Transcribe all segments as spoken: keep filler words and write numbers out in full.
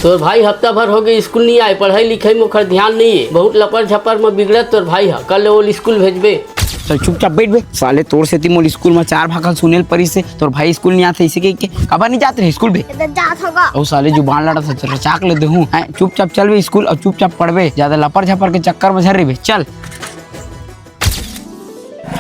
तोर भाई हफ्ता भर होगे स्कूल नइ आय, पढ़ई लिखई म ओखर ध्यान नइ हे, बहुत लपर झपर म बिगड़त तोर भाई ह, कल ले ओला स्कूल भेजबे। चल चुपचाप बइठ बे साले, तोर सेती मोला स्कूल म चार भाखा ल सुने ल परिस हे, तोर भाई स्कूल नइ आत हे अइसे कहिके। काबर नइ जात रहे स्कूल बे? ए त जात होगा। अउ साले जुबान लड़त हे, रचाक ल देहूं। हैं, चुपचाप चल बे स्कूल अउ चुपचाप पढ़बे, जादा लपर झपर के चक्कर म झन रहिबे। चल।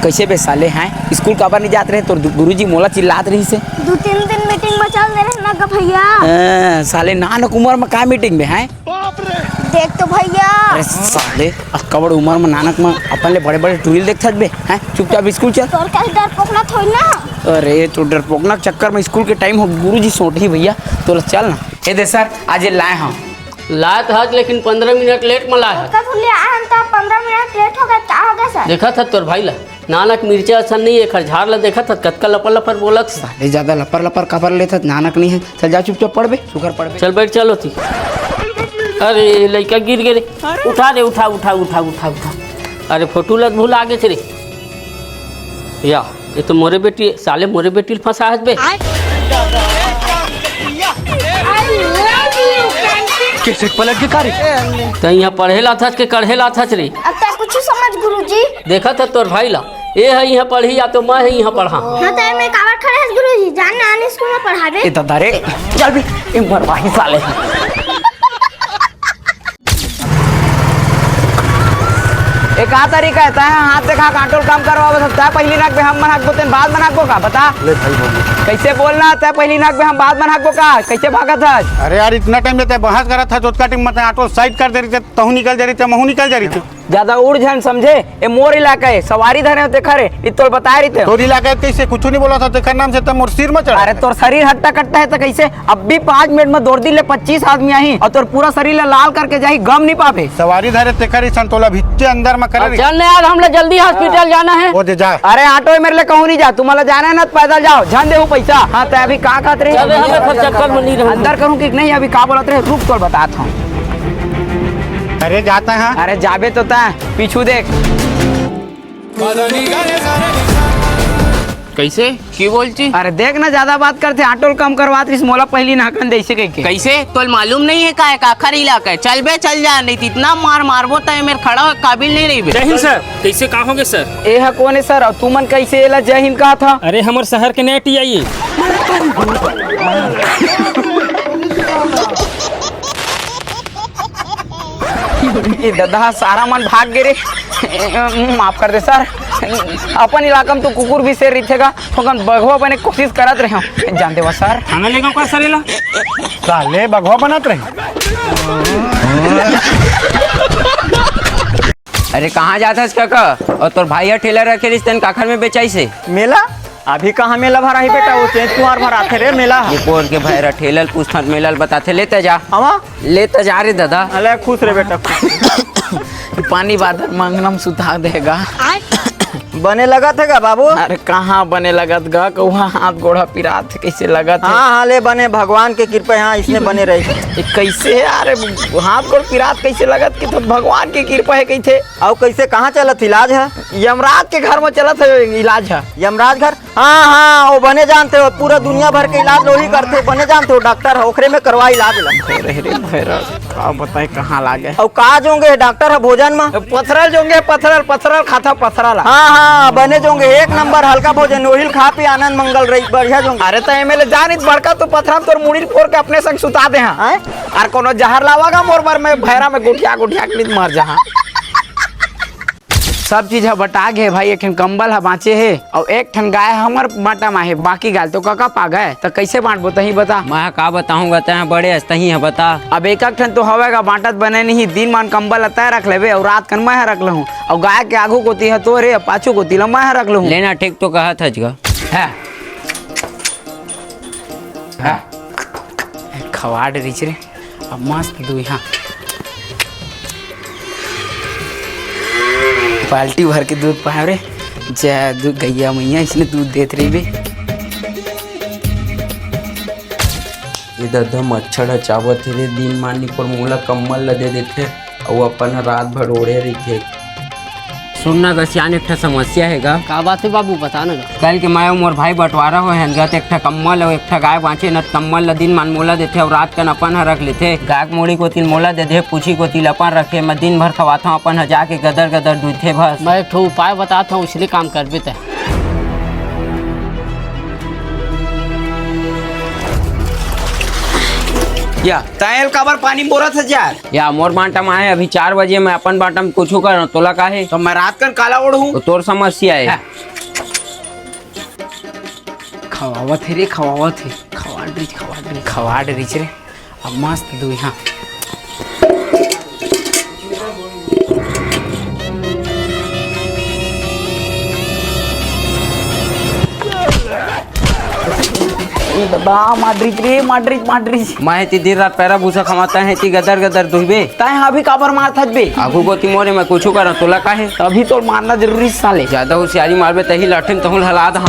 कइसे बे साले, हैं? स्कूल काबर नइ जात रहे? तोर दु-, गुरुजी मोला चिल्लात रहिस हे। दू तीन दिन मीटिंग म चल दे रहे ना ग भैया। हैं, साले नानक उमर म का मीटिंग बे, हैं? देख तो भैया। अरे साले, अतका बड़ उमर म नानक म अपन ले बड़े-बड़े टुरी ल देखथस बे, हैं? चुपचाप स्कूल चल। तोर कस डरपोकना थोड़ी ना। अरे, तो डरपोकना के चक्कर म स्कूल के टाइम हो, गुरुजी सोटही भैया, तोला चल ना। ए दे सर, आज ये लाए हंव। लात हस, लेकिन पंद्रह मिनट लेट म लाए हस। ओतका दूर ले आए हन त पंद्रह मिनट लेट हो गे, का हो गे सर? देखत हस तोर भाई ला, नानक मिर्चा असन नइ हे, एखर झार ला देखत हस, कतका लपर लपर बोलत हे। साले जादा लपर लपर काबर लेथस, नानक नइ हे। चल जा चुपचाप पढ़बे, सुघर पढ़बे। चल बइठ, चल ओती। अरे लइका गिर गे रे, उठा रे, उठा, उठा, उठा, उठा, उठा। अरे फोटो ला भुला गेस रे। या, ये तो मोरे बेटी, साले मोरे बेटी ल फंसा हस बे। कैसे पलट के कारी? तैं इहाँ पढ़े ल आथस के कढ़े ल आथस रे? अब तैं कुछ समझ गुरुजी। देखत हस तोर भाई ला, ए ह इहाँ पढ़ही या तो मैं ह इहाँ पढ़हा। हाँ, त मैं काबर खड़े हस गुरुजी? जा ना आने स्कूल म पढ़ाबे। ए ददा रे, चल बे, ए मरवाही साले। ए का तरीका हे? तैं हाथ देखा के आंटो ल कम करवाबे, तैं पहिली नकबे, हम मन हकबो, तेन बाद म नकबो का? बता। ले भाई बोल। कइसे बोलना? तैं पहिली नकबे, हम बाद म नकबो का? कइसे भागत हस? अरे यार, इतना टाइम ले तैं बहस करत हस, ओतका टाइम म तैं आंटो साइड कर दे रहिते, तहूं निकल जा रहिते, महूं निकल जा रहिते। जादा उड़ झन समझे, ए मोर इलाका हे, सवारी धरे हों तेखर हे, इ तोर बताए रहिते। तोर इलाका हे कइसे? कुछू नइ बोलत हस, तेखर नाम से तैं मोर सिर म चढ़। अरे तोर शरीर हट्टा कट्टा हे त कइसे? अभी पाँच मिनट म दौड़ दी ले पच्चीस आदमी आही अउ तोर पूरा शरीर ला लाल करके जाही, गम नइ पाबे। सवारी धरे तेखर इसन तोला भिच्चे अंदर म करे अब रही। चल ना यार, हमला जल्दी हॉस्पिटल जाना हे। ओ दे जा। अरे ऑटो हे मेरे ले कहूं नइ जा, तुमन ला जाना हे ना पैदल जाओ, झन देहूं पइसा। हाँ, तैं अभी का कहत रहे? चल बे, हमें सब चक्कर में नइ रहना। अंदर कहूं कि नहीं, अभी का बोलत रहे, रुक तोला बतात हंव। अरे जाता है। अरे जाबे तो तैं, पीछू देख। कइसे? की बोलची? अरे देख ना, जादा बात करथे, ऑटो ल कम करवात रहिस, मोला पहिली नाकन दे अइसे कहिके। कइसे? तोला मालूम नइ हे का, काखर इलाका हे? चल बे, चल जा, नइ त इतना मार मारबो त ए मेर खड़ा होए काबिल नइ रहिबे। जय हिंद सर। कइसे, का होगे सर? ए ह कोन हे सर? अउ तुमन कइसे एला जय हिंद कहत हव? अरे हमर शहर के नया टीआई ए। ए ददा, सारा मन भाग गे रे। माफ कर दे सर, अपन इलाका म तो कुकुर भी शेर रहिथे गा, थोकन बघवा बने के कोशिश करत रहे हंव, जान देवा सर। खाना लेगा का सर एला? साले बघवा बनत रहे। अरे कहाँ जात हस काका? अउ तोर भाई ह ठेला रखे रिहिस तेन काखर में बेचाइस हे? मेला? अभी कहाँ मेला भराही बेटा, वो तेज कुंवार भराथे रे मेला। ये पोर के भाई रा ठेला ल पूछथन, मेला ल बताथे, लेते जा। हवा? लेते जा रे दादा। अले खुश रे बेटा, खुश। पानी बादर मंगना म सुता देगा। बने लगत हे गा बाबू? अरे कहाँ बने लगत गा, कौहा हाथ गोड़ा पिरात हे, कइसे लगत हे? हाँ, हाँ, ले बने, भगवान के कृपा, हाँ, इसने बने रही। ए, कइसे यार, हाथ गोड़ पिरात कइसे लगत कि तो भगवान के कृपा हे कहिथे? अउ कइसे, कहाँ चलत इलाज ह? यमराज के घर म चलत हे इलाज ह। यमराज घर? हाँ, हाँ, वो बने जानते हो, पूरा दुनिया भर के इलाज लोही करथे, बने जानते हो, डॉक्टर ह, ओखरे में करवा इलाज ला। अरे रे भैरव, का बताए कहाँ लागे। अउ का जोंगे हे डॉक्टर ह भोजन म? पथरल जोंगे, पथरल, पथरल खाता, पथरल। हाँ, हाँ, बने जोंगे, एक नंबर हल्का भोजन, ओहिल खा पी आनंद मंगल रही, बढ़िया जोंगे। अरे त एमएलए जानित बड़का तो पथरा म तोर मुड़ी ल फोर के अपने संग सुता दे हाँ। हैं? अरे कोनो जहर लावा गा मोर बर, मैं भैरा में गोठिया गोठिया के नित मर जहाँ। सब चीज ह बटा गे हे भाई, एक ठन कंबल ह बाँचे हे अउ एक ठन गाय ह हमर बाँटा म हे, बाकी गाय ल तो कका पा गे, त कइसे बाँटबो तहीं बता। मैं ह का बताहूँ गा, तैं ह बड़े हस, तहीं ह बता। अब एक एक ठन तो हवय गा, बाँटत बने नहीं, दिन मान कंबल ल तैं रख लेबे अउ रात कन मैं ह रख लहूँ, अउ गाय के आघू कोती ह तोर हे, पाछू कोती ल मैं ह रख लहूँ। लेना ठीक तो कहत हच गा। हाँ। हाँ। खवाड़ रिच रे। अब मस्त दुहिहा बाल्टी भर के दूध पाए रे। जय दू गैया मैया, इसने दूध देत रहिबे। ए ददा, मच्छर ह चावत हे रे, दिन मानी पर मोला कम्बल ल दे देथे, अउ अपन ह रात भर ओढ़े रहिथे। सुन ना ग सियान, एक ठा समस्या हे ग। का बात हे बाबू, बता ना ग। कल के मैं अउ मोर भाई बंटवारा होए हन ग, त एक ठा कम्बल अउ एक ठा गाय बांचे न, त कम्बल ल दिन मान मोला देथे अउ रात कन अपन ह रख लेथे। गाय के मुड़ी कोती ल मोला दे दे, पूछी कोती ल अपन रखे। मैं दिन भर खवाथंव, अपन ह जाके गदर गदर दूहथे बस। मैं एक ठो उपाय बतात हंव, उसने काम करबे त। या, तैं एला काबर पानी म बोरत हस यार? या, मोर बांटा म आए, अभी चार बजे, मैं अपन बांटा म कुछू करंव, तोला का हे? त मैं रात कन काला ओढ़हूं? त तोर समस्या हे। हाँ। खवावत हे रे, खवावत हे। खवा डरिच, खवा डरिच, खवा डरिच रे। अब मस्त दुई, हाँ। ए ददा, मार डरिच रे, मार डरिच, मार डरिच। मैं हे ती दिन रात पैरा भूसा खवाथंव, हे ती गदर गदर दुहबे। तैं हा अभी काबर मारत हस बे? आघू कोती मोरे, मैं कुछू करंव, तोला का हे? तभी तोर मारना जरूरी साले। जादा हुसियारी मारबे, तही लाठी म तहूं ल हला दहंव।